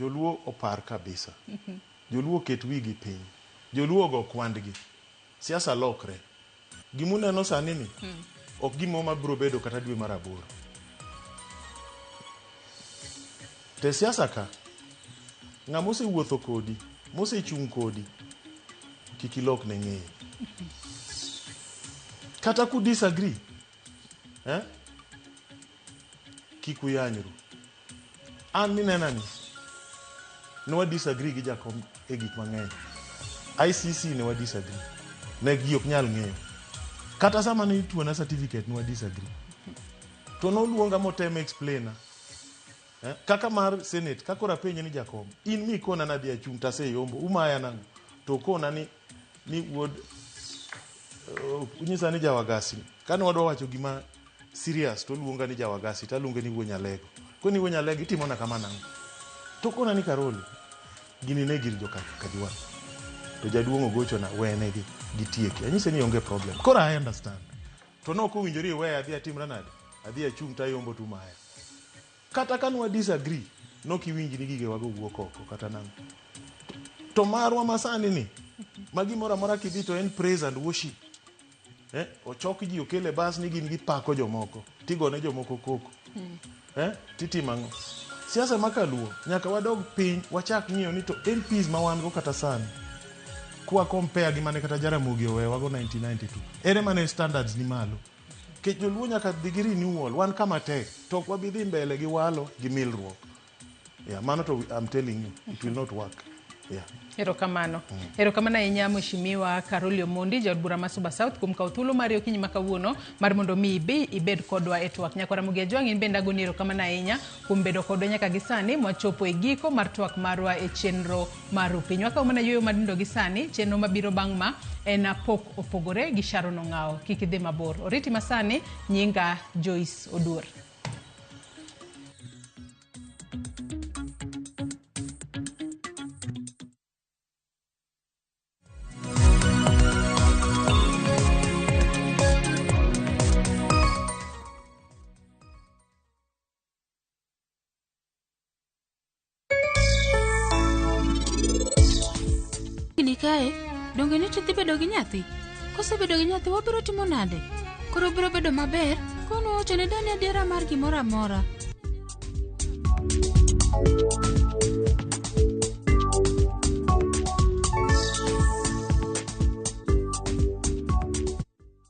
Joluo opar kabisa. Joluo oket wigi piny. Joluo ogo kwandgi. Siasa lokre. Gimuneno sani ni ok gimo mabiro bedo kata dwe mar aboro. Te siasa ka, ng'ama osewuotho kodi, mosechung' kodi, kik ilok ne ng'eye. Kata ku disagree, eh? Kik uyanyru. An minena ni, ne wa disagree gi jakom e gik mang'eny. ICC ne wa disagree. Ne ji ok nyal ng'eyo. Kata sama ne ituona certificate ne wa disagree. To noluonga motemo explain eh? Kaka mar Senate, ka koro apenje ni jakom, in mikona nadhi achung' taseyombo, umaya nang'o? To okona ni ni wuod unyisa ni jawagasi. Kane wadwa wacho gima serious to oluonga ni jawagasi to aluonge ni wuo Nyalego. Koni wuo Nyalego itimona kama nang'o? To kona ni Karoli, gini ne gir joka Kajwang'. To jaduong' ogochona wenegi gitieki. Anyise ni onge problem. Koro I understand. To ne ok owinjore iweya adhi atimra nade? Adhi achung' to ayombo to umaya. Kata ka nwa disagree, nok iwinj ni gigewago wuok oko kata nang'o. To marwa masani ni, ma gimoro amora kidhi to en praise and worship. Eh, ochok ji okel e bas ni gin gipako jomoko, tigone jomoko koko. Eh, titimo ang'o? Siasa ma kaluo, nyaka wadog piny wachak ng'iyo ni to MPs ma wan go kata sani, kwa compare gi mane kata Jaramogi owewago 1992, ere mane standards ni malo? Nikech joluo nyaka dhi gi renewal, wan kama tek, to ok wabi dhi mbele gi walo gi milruok. Yeah, mano to I'm telling you, it will not work. Yeah. Erokamano. Erokamano ahinya Mheshimiwa Caroli Omondi, jaod bura ma Suba South kuom kawo thuolo mari okinyi ma kawuono mar mondo mi ibi ibed kodwa e twak. Nyakwar Ramogi Ajwang' in bende agoni erokamano ahinya kuom bedo kodwa nyaka gi sani mwachopo e giko mar twak marwa e chenro mar Rupiny. Wakawo mana yueyo madindo gi sani, chenro mabiro bang' ma en Pok Opogore gi Sharon Ong'awo. Kik idhi mabor. Oriti masani, nyinga Joyce Oduor. Ni kae, donge ni tidhi bedo gi nyathi? Kosebedo gi nyathi wabiro timo nade? Koro biro bedo maber kono wacho ne Dani adiera mar gimoro amora.